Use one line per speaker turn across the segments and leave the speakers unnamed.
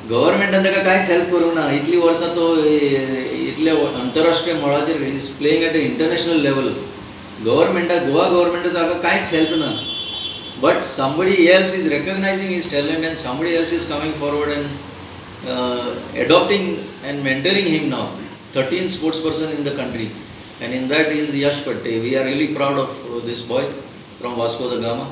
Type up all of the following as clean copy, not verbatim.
गव्हर्मेंटान ताका कांयच हेल्प करूंक ना. इतलीं वर्सां तो इतले अंतरराष्ट्रीय मळाचेर is playing at a international level. गव्हर्मेंटाक, Goa गव्हर्मेंटाचो ताका कांयच हेल्प ना. But somebody else is recognizing his talent and somebody else is coming forward and adopting and mentoring him now. 13 sports person in the country, and in that is Yash Phadte. We are really proud of this boy from Vasco da Gama.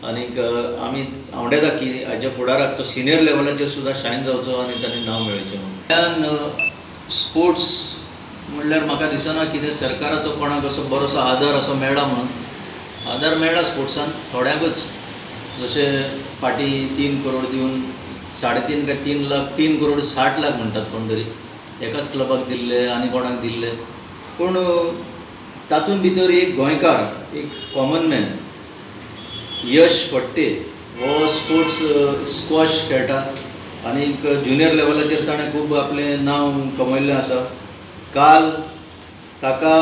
आनीक आमी आवडेता की हाज्या फुडाराक तो senior लेवलाचेर सुद्दां शायन जावचो आनी ताणें नांव मेळोवचें म्हणून. स्पोर्ट्स म्हणल्यार म्हाका दिसना कितें सरकाराचो कोणाक असो बरोसो आदार असो मेळ्ळा म्हणून. आदार मेळ्ळा स्पोर्ट्सान थोड्यांकूच, जशें फाटीं 3 करोड दिवन 3.5 काय 3 लाख, 3 करोड 60 लाख म्हणटात कोण तरी एकाच क्लबाक दिल्ले आनी कोणाक दिल्ले. पूण तातूंत भितर एक गोंयकार, एक कॉमन मॅन यश फडते हो स्पोर्ट्स स्क्वॉश खेळटा आनीक ज्युनियर लेवलाचेर ताणें खूब आपलें नांव कमयल्लें आसा. काल ताका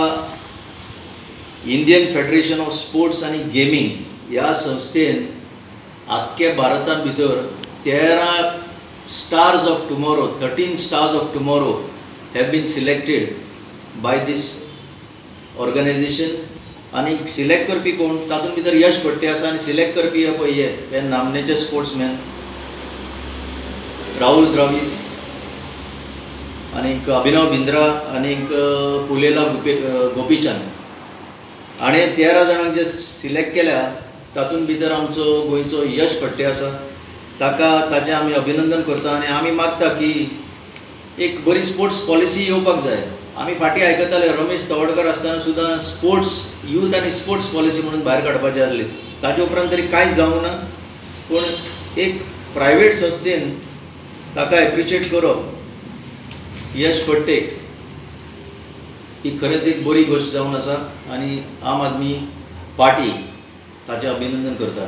इंडियन फेडरेशन ऑफ स्पोर्ट्स आनी गेमींग ह्या संस्थेन आख्खे भारतान भितर 13 stars of tomorrow, 13 stars of tomorrow have been selected by this organization. आनी सिलेक्ट करपी कोण, तातूंत भितर यश फडते आसा आनी सिलेक्ट करपी हे पळय हे नामनेचे स्पोर्ट्समॅन राहुल द्रावीड आनीक अभिनव बिंद्रा आनीक पुलेला गोपीचंद. आनी 13 जाणांक जे सिलेक्ट केल्या तातूंत भितर आमचो गोंयचो यश फडते आसा. ताका ताचें आमी अभिनंदन करता आनी आमी मागता की एक बरी स्पोर्ट्स पॉलिसी येवपाक जाय. आमी फाटीं आयकताले रमेश तवडकर आसतना सुद्दां स्पोर्ट्स यूथ आनी स्पोर्ट्स पॉलिसी म्हणून भायर काडपाची आसली. ताजे उपरांत तरी कांयच जावंक ना. पूण एक प्रायवेट संस्थेन ताका एप्रिशिएट करप यश फडतेक ही खरेंच एक बरी गोश्ट जावन आसा आनी आम आदमी पार्टी ताचें अभिनंदन करता.